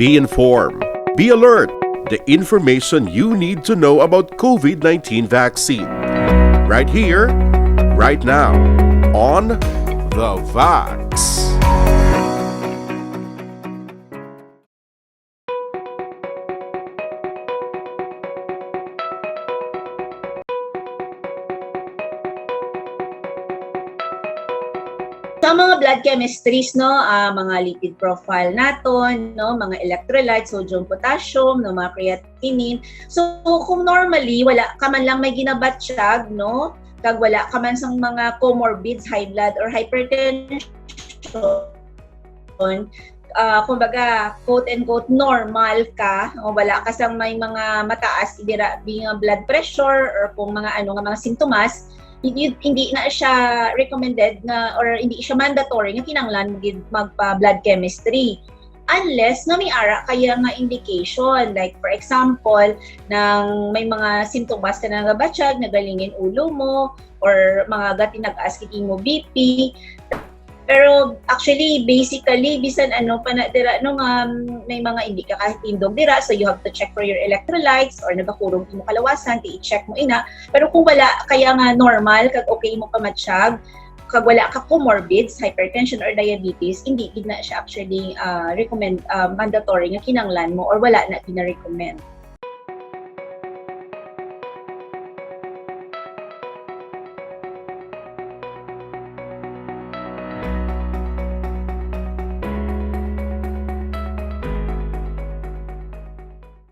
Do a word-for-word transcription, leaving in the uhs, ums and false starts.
Be informed. Be alert. The information you need to know about COVID nineteen vaccine. Right here, right now, on The Vax. Sa mga blood chemistries, no, ah, mga lipid profile naton, no, mga electrolytes, sodium, potassium, no, mga creatinine. So kung normally wala ka man lang may ginabatsyag, no, kag wala ka man sang mga comorbids, high blood or hypertension, ah, kumbaga, quote and quote, normal ka, o wala ka sang may mga mataas dira nga blood pressure or kung mga ano nga mga sintomas, hindi, hindi na siya recommended nga or hindi siya mandatory nga kinahanglan gid magpa blood chemistry unless nga may ara kaya nga indication, like for example, nang may mga sintomas ka na nagabatsyag, nagalingin ulo mo, or mga gatinag-as gid imo B P. Pero actually, basically, bisan ano pa na dira, no, nga, um, may mga hindi ka katindog dira, so you have to check for your electrolytes or nagakurog imo kalawasan, i-check mo ina. Pero kung wala kaya nga normal kag okay mo pamatsyag, kag wala ka comorbids, hypertension or diabetes, hindi gid na siya actually, ah, recommend, ah, mandatory nga kinanglan mo or wala na gina-recommend.